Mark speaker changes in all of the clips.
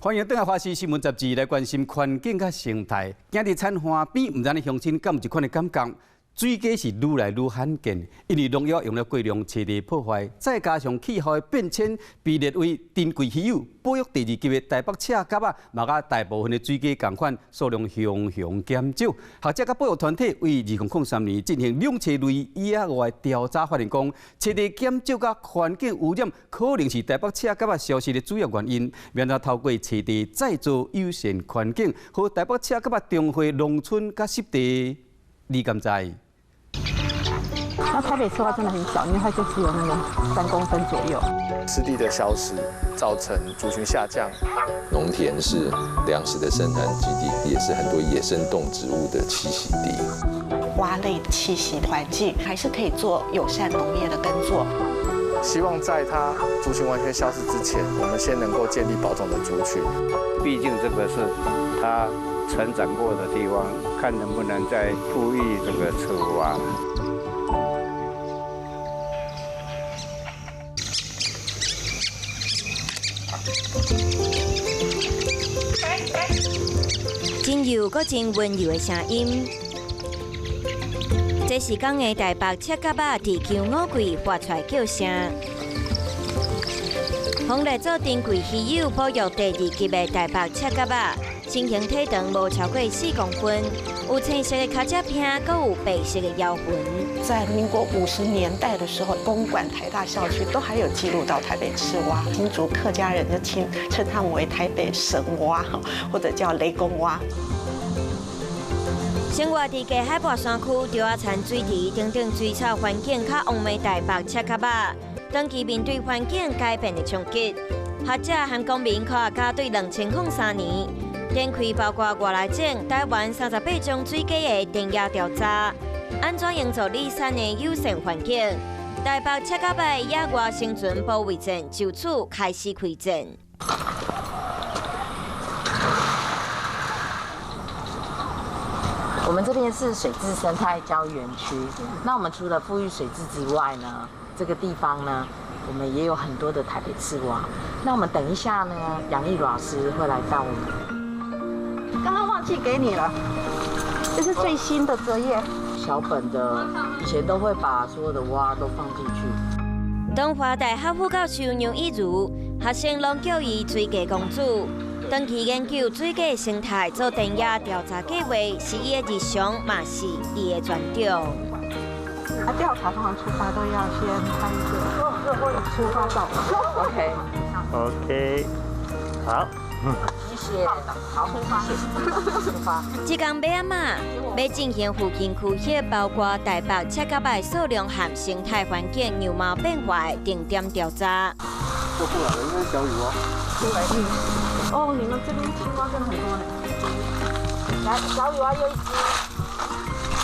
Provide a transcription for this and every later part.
Speaker 1: 歡迎轉來華視新聞雜誌來關心環境佮生態。行佇田岸邊，毋知影鄉親敢有這款的感覺？水雞是愈來愈罕見，因為農藥用了過量，棲地破壞，再加上氣候的變遷，被列為珍貴稀有、保育第二級的台北赤蛤仔，嘛佮大部分的水雞仝款，數量雄雄減少。學者佮保育團體為2003年進行兩棲類野外調查，發現講棲地減少佮環境污染，可能是台北赤蛤仔消失的主要原因。欲按怎透過棲地再造友善環境，予台北赤蛤仔重回農村佮濕地，你敢知？
Speaker 2: 那台北赤蛙真的很小，因為它就只有那個3公分左右。
Speaker 3: 濕地的消失造成族群下降。
Speaker 4: 農田是糧食的生產基地，也是很多野生動植物的棲息地。
Speaker 5: 蛙類棲息環境還是可以做友善農業的耕作。
Speaker 3: 希望在它族群完全消失之前，我們先能夠建立保種的族群。
Speaker 6: 畢竟這個是它成長過的地方，看能不能再復育這個赤蛙。
Speaker 7: 真柔閣真溫柔的聲音，這是講的台北赤蛤仔佇秋五季發出來叫聲。予列做珍貴稀有保育第二級的台北赤蛤仔，身形體長無超過4公分，有青色的跤脊片，閣有白色的腰紋。
Speaker 5: 在民國50年代的時候，公館台大校區都還有記錄到台北赤蛙，新竹客家人就稱他們為台北神蛙，或者叫雷公蛙。
Speaker 7: 生活佇低海拔山區、石仔田水池等等水草環境較旺的台北赤蛤仔，長期面對環境改變的衝擊。學者和公民科學家對2003年展開包括外來種台灣38種水雞的田野調查，按怎營造理想的友善環境？台北赤蛤仔野外生存保衛戰就此開始開戰。
Speaker 8: 我們這邊是水雉生態教育園區。那我們除了復育水雉之外呢，這個地方呢，我們也有很多的台北赤蛙。那我們等一下呢，楊藝老師會來帶我們。
Speaker 2: 剛剛忘記給你了，這是最新的作業。
Speaker 8: 小本的，以前都會把所有的蛙都放進去。
Speaker 7: 東華大學副教授楊以如，學生攏叫伊水雞公主。長期研究水雞生態，做田野調查計劃，是伊的日常，嘛是伊的專長。
Speaker 2: 啊，調查通常出發都要先拍一個出發照。
Speaker 8: OK。
Speaker 9: OK。好。
Speaker 8: 謝謝。好，出發。出發。
Speaker 7: 這工欲按怎？欲進行附近區域，包括台北赤蛤仔數量和生態環境樣貌變化的定點調查。
Speaker 3: 過來了，應該是小雨蛙。
Speaker 2: 對，嗯。哦，你們這邊青蛙真的很多呢。來，小雨蛙又一隻。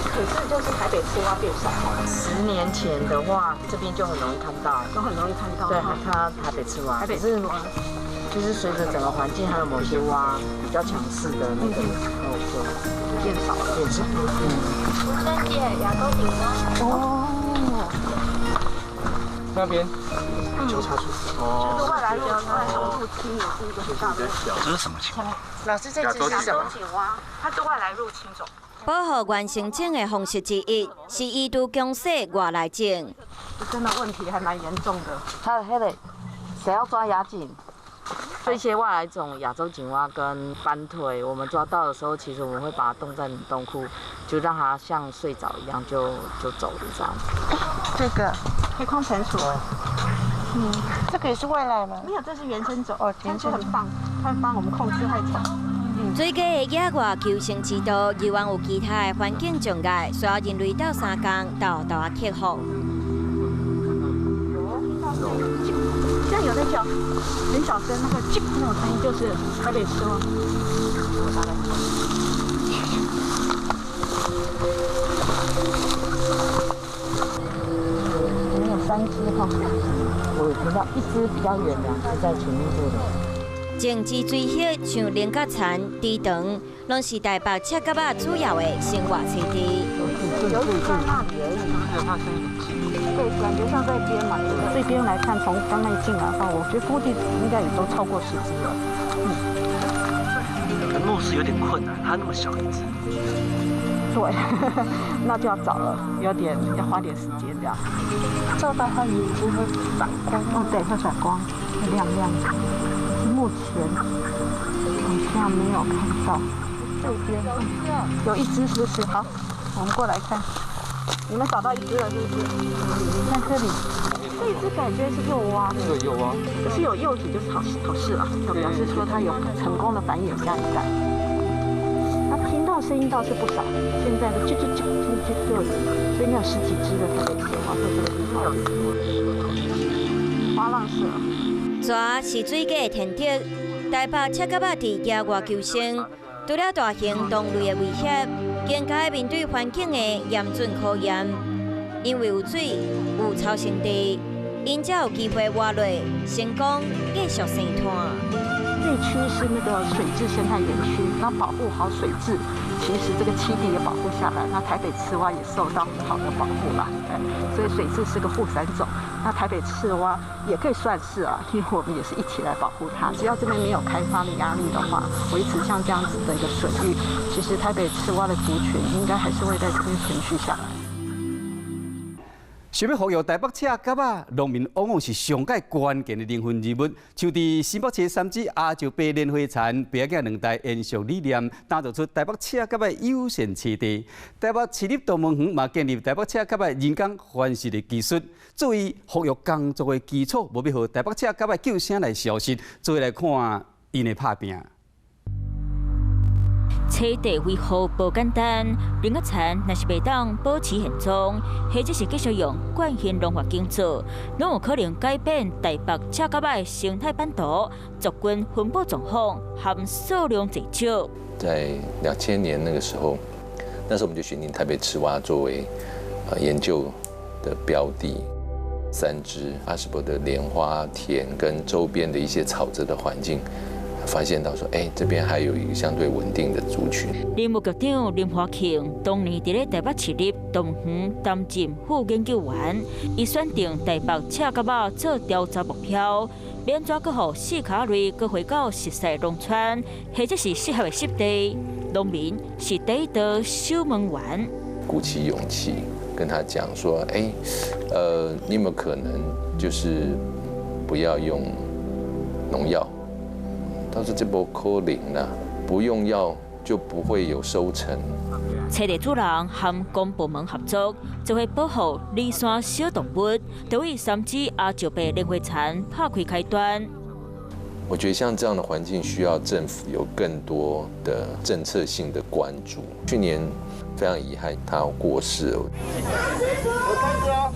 Speaker 2: 可是就是台北赤蛙變少。
Speaker 8: 10年前的話，這邊就很容易看到，
Speaker 2: 都很容易看到。
Speaker 8: 對，看到台北赤蛙。
Speaker 2: 台北赤蛙。
Speaker 8: 就是隨着整個環境，還有某些蛙比較強勢的那個，然後就
Speaker 2: 變少了。
Speaker 8: 變少。嗯。
Speaker 7: 吳姐，亞洲錦蛙。
Speaker 2: 哦。
Speaker 3: 那邊。交叉處。哦。
Speaker 2: 就是外來入侵也是一個很大的。
Speaker 9: 這是什麼情況？
Speaker 8: 老師，這隻是什麼？
Speaker 2: 錦蛙，它是外來入侵種。
Speaker 7: 保護原生種的方式之一，是移除強勢外來種。
Speaker 2: 真的問題還蠻嚴重的。
Speaker 8: 還有那個，誰要抓亞錦？這些外來種亞洲錦蛙跟斑腿，我們抓到的時候，其實我們會把它凍在冷凍庫，就讓它像睡着一樣就走了這樣。
Speaker 2: 這個黑框蟾蜍，嗯，
Speaker 10: 這個也是外來嗎？
Speaker 2: 沒有，這是原生種。哦，原生很棒，它會幫我們控制害蟲。
Speaker 7: 水雞的野外求生之道，猶原有其他的環境障礙，需要人類鬥相共，鬥鬥仔克服。
Speaker 2: 現在有在叫，很小聲，那個啾那種聲音就是台北赤蛙。
Speaker 8: 我們有三隻哈，我聽到一隻比較遠，兩隻在前面這裡。
Speaker 7: 靜止水域，像菱角田、池塘，攏是台北赤蛤仔主要的生活棲地。
Speaker 2: 有在那裡而已。對，感覺上在邊嘛。這邊來看，從剛剛一進來的話，我覺得估計應該也都超過10隻了。嗯。
Speaker 10: 是有點困難？它那麼小一隻。
Speaker 2: 對，那就要找了，有點要花點時間這樣。
Speaker 5: 照到它眼睛會反光。
Speaker 2: 哦，對，會反光，會亮亮的。目前好像沒有看到。這邊有一隻，是不是？好，我們過來看。你們找到一隻了，是不是？看這裡，這隻感覺是幼蛙。
Speaker 10: 對，幼蛙。
Speaker 2: 可是有幼體就是好好事了，就表示說它有成功的繁衍下一代。那聽到聲音倒是不少，現在的啾啾啾啾啾啾，所以應該有十幾隻的台北赤蛙在這個地方。花浪蛇。
Speaker 7: 蛇是水雞的天敵，台北赤蛤仔佇野外求生，除了大型動類的威脅，更加面對環境的嚴峻考驗。因為有水、有草生地，𪜶才有機會活落，成功繼續生湠。
Speaker 2: 這區是那個水質生態園區，那保護好水質，其實這個棲地也保護下來，那台北赤蛙也受到很好的保護啦。對，所以水質是個護傘種，那台北赤蛙也可以算是啊，因為我們也是一起來保護它。只要這邊沒有開發的壓力的話，維持像這樣子的一個水域，其實台北赤蛙的族群應該還是會在這邊存續下來。
Speaker 1: 想欲復育台北赤蛤仔，農民往往是上蓋關鍵的靈魂人物。像佇新北市三芝阿石伯蓮花田，爸仔囝兩代延續理念，打造出台北赤蛤仔友善棲地。台北市立動物園嘛建立台北赤蛤仔人工繁殖的技術，作為復育工作的基礎，無欲予台北赤蛤仔叫聲來消失。做伙來看𪜶的拍拚。
Speaker 11: 棲地維護無簡單，苓仔田若是袂當保持現狀，或者是繼續用慣行農法耕作，攏有可能改變台北赤蛤仔生態版圖、族群分布狀況和數量濟少。
Speaker 4: 在2000年那個時候，那時候我們就選定台北赤蛙作為研究的標的，三芝阿史伯的蓮花田跟周邊的一些草澤的環境。發現到說，哎，這邊還有一個相對穩定的族群。
Speaker 11: 林務局長林華慶當年佇咧台北市立動物園擔任副研究員，伊選定台北赤蛤仔做調查目標，欲按怎閣予四跤類閣回到熟似農村，或者是適合的濕地，農民是第一道守門員。
Speaker 4: 鼓起勇氣跟他講說，哎，你有沒有可能就是不要用農藥？他說這無可能啦，不用藥就不會有收成。
Speaker 11: 棲地主人和公部門合作，做伙保護離山小動物，就為三芝阿石伯蓮花田拍開開端。
Speaker 4: 我覺得像這樣的環境，需要政府有更多的政策性的關注。去年非常遺憾，他過世了。
Speaker 12: 開始哦！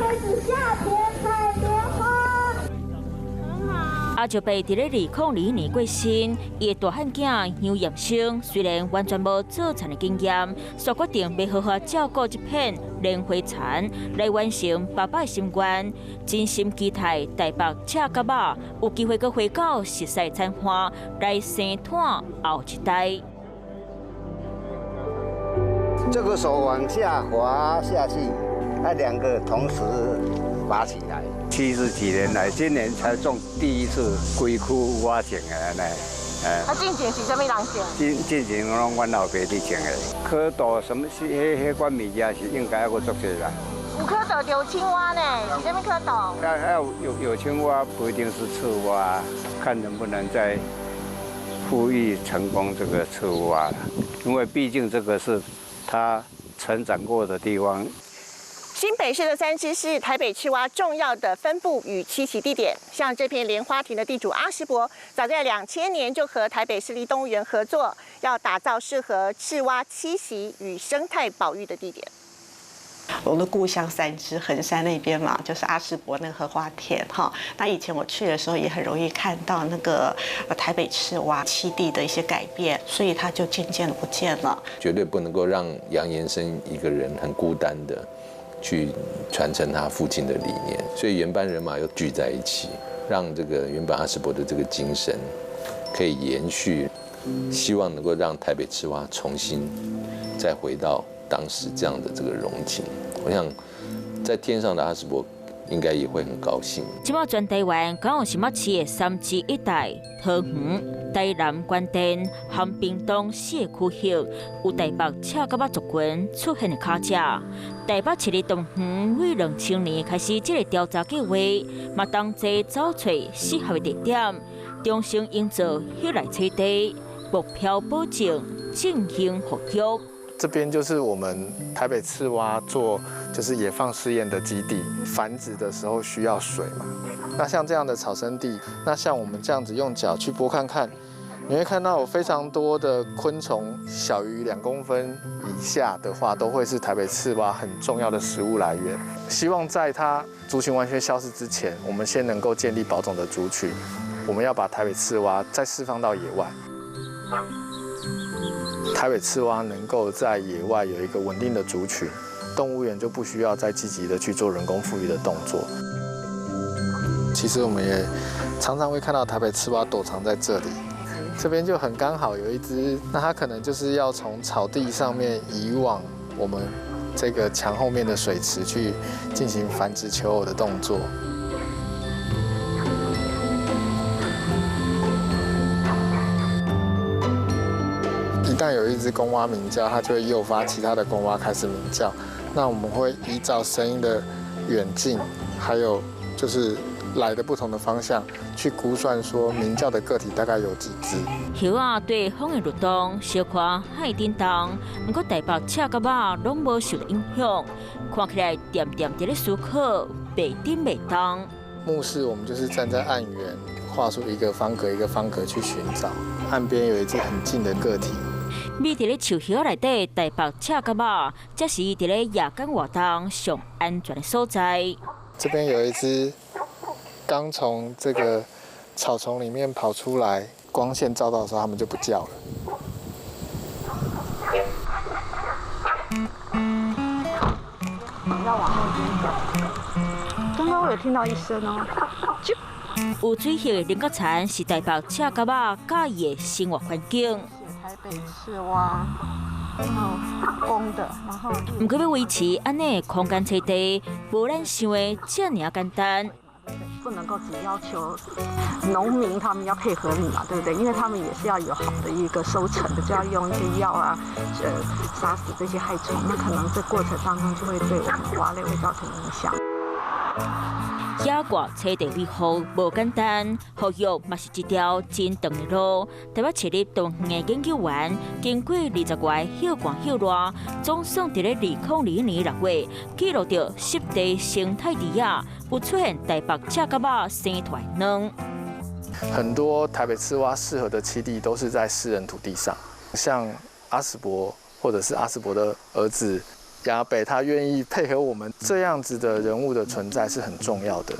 Speaker 12: 開始夏天採蓮花。
Speaker 11: 阿石伯佇咧2021年過身，伊的大漢囝楊炎生雖然完全無做田的經驗，卻決定欲好好照顧這片蓮花田，來完成爸爸的心願。真心期待台北赤蛤仔有機會閣回到熟似田岸來生湠後一代。
Speaker 6: 這個手往下滑下去，那兩個同時拔起來。70幾年來，今年才種第一次，規區我種的呢。
Speaker 2: 啊，進前是啥物人種？
Speaker 6: 進前攏阮老爸佇種的。蝌蚪什麼是彼款物件是應該猶閣足濟啦。
Speaker 2: 有蝌蚪就有青蛙呢，是啥物蝌蚪？
Speaker 6: 啊，有青蛙不一定是赤蛙，看能不能再復育成功這個赤蛙，因為畢竟這個是它成長過的地方。
Speaker 5: 新北市的三芝是台北赤蛙重要的分布與棲息地點。像這片蓮花田的地主阿石伯，早在2000年就和台北市立動物園合作，要打造適合赤蛙棲息與生態保育的地點。我的故鄉三芝橫山那邊嘛，就是阿石伯那個荷花田哈。那以前我去的時候也很容易看到那個台北赤蛙棲地的一些改變，所以它就漸漸的不見了。
Speaker 4: 絕對不能夠讓楊延生一個人很孤單的去傳承他父親的理念，所以原班人馬又聚在一起，讓這個原本阿史伯的這個精神可以延續，希望能夠讓台北赤蛙重新再回到當時這樣的這個榮景。我想，在天上的阿史伯應該也會很高興。
Speaker 11: 這擺全台灣敢有新北市的三芝一帶、桃園、台南關店和屏東四個區域有台北赤蛤仔族群出現的跤跡。台北市立動物園為2000年開始這個調查計劃，嘛同齊找揣適合的地點，重新營造彼內棲地，目標保證進行復育。
Speaker 3: 這邊就是我們台北赤蛙做就是野放試驗的基地，繁殖的時候需要水嘛。那像這樣的草生地，那像我們這樣子用腳去撥看看，你會看到有非常多的昆蟲，小於2公分以下的話，都會是台北赤蛙很重要的食物來源。希望在它族群完全消失之前，我們先能夠建立保種的族群。我們要把台北赤蛙再釋放到野外。台北赤蛙能夠在野外有一個穩定的族群，動物園就不需要再積極的去做人工復育的動作。其實我們也常常會看到台北赤蛙躲藏在這裡，這邊就很剛好有一隻，那它可能就是要從草地上面移往我們這個牆後面的水池去進行繁殖求偶的動作。一旦有一隻公蛙鳴叫，它就會誘發其他的公蛙開始鳴叫。那我們會依照聲音的遠近，還有就是來的不同的方向，去估算說鳴叫的個體大概有幾隻。
Speaker 11: 葉仔對風的律動小可海震動，毋過台北赤蛤仔攏無受到影響，看起來恬恬佇咧思考，袂振袂動。
Speaker 3: 目視我們就是站在岸緣，畫出一個方格一個方格去尋找。岸邊有一隻很近的個體。
Speaker 11: 覕佇咧樹葉內底，台北赤蛤仔，這是佇咧夜間活動上安全的所在。
Speaker 3: 這邊有一隻剛從這個草叢裡面跑出來，光線照到的時候，它們就不叫了。
Speaker 2: 要往後邊走。剛剛我有聽到一聲哦，
Speaker 11: 有水域的菱角田是台北赤蛤仔佮意的生活環境。
Speaker 2: 台北赤蛙，然後公的，然後。
Speaker 11: 毋過欲維持按呢空間棲地，無咱想的遮爾簡單。
Speaker 2: 不能夠只要求農民他們要配合你嘛，對不對？因為他們也是要有好的一個收成的，就要用一些藥啊，殺死這些害蟲。那可能這過程當中就會對我們蛙類會造成影響。
Speaker 11: 野外棲地維護無簡單，復育嘛是一條真長的路。台北市立動物園的研究員經過20月歇寒歇熱，總算佇咧2021年6月記錄著濕地生態池仔有出現台北赤蛤仔生出來卵。
Speaker 3: 很多台北赤蛙適合的棲地都是在私人土地上，像阿史伯或者是阿史伯的兒子亞北，他願意配合我們這樣子的人物的存在是很重要的。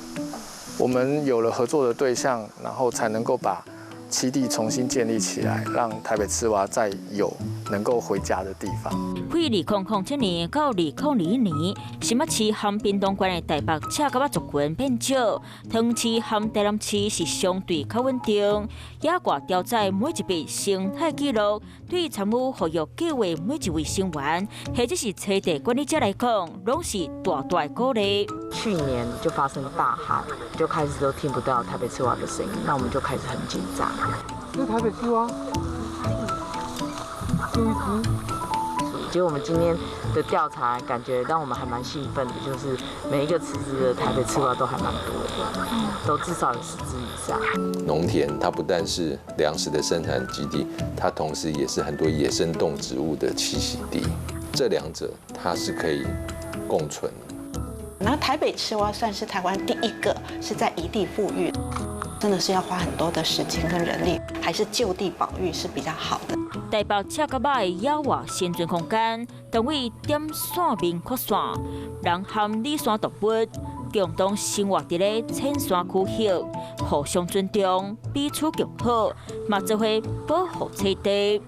Speaker 3: 我們有了合作的對象，然後才能夠把棲地重新建立起來，讓台北赤蛙再有能夠回家的地方。
Speaker 11: 對2007年到2021年，新北市和屏東縣的台北赤蛤仔族群變少，桃園市和台南市是相對較穩定。野外調查每一筆生態記錄，對參與復育計劃每一位成員，或者是棲地管理者來講，攏是大大的鼓勵。
Speaker 8: 去年就發生大旱，就開始都聽不到台北赤蛙的聲音，那我們就開始很緊張。
Speaker 3: 這是台北赤蛙，就一隻。
Speaker 8: 結果我們今天的調查，感覺讓我們還蠻興奮的，就是每一個池子的台北赤蛙都還蠻多的，都至少有10隻以上。
Speaker 4: 農田它不但是糧食的生產基地，它同時也是很多野生動植物的棲息地，這兩者它是可以共存。
Speaker 5: 那台北赤蛙算是台灣第一個是在移地復育，真的是要花很多的時間跟人力，還是就地保育是比較好的。
Speaker 11: 台北赤蛤仔的野外生存空間，當為點線面擴散，人和野生動物共同生活佇咧淺山區域，互相尊重，彼此共好，嘛做伙保護棲地。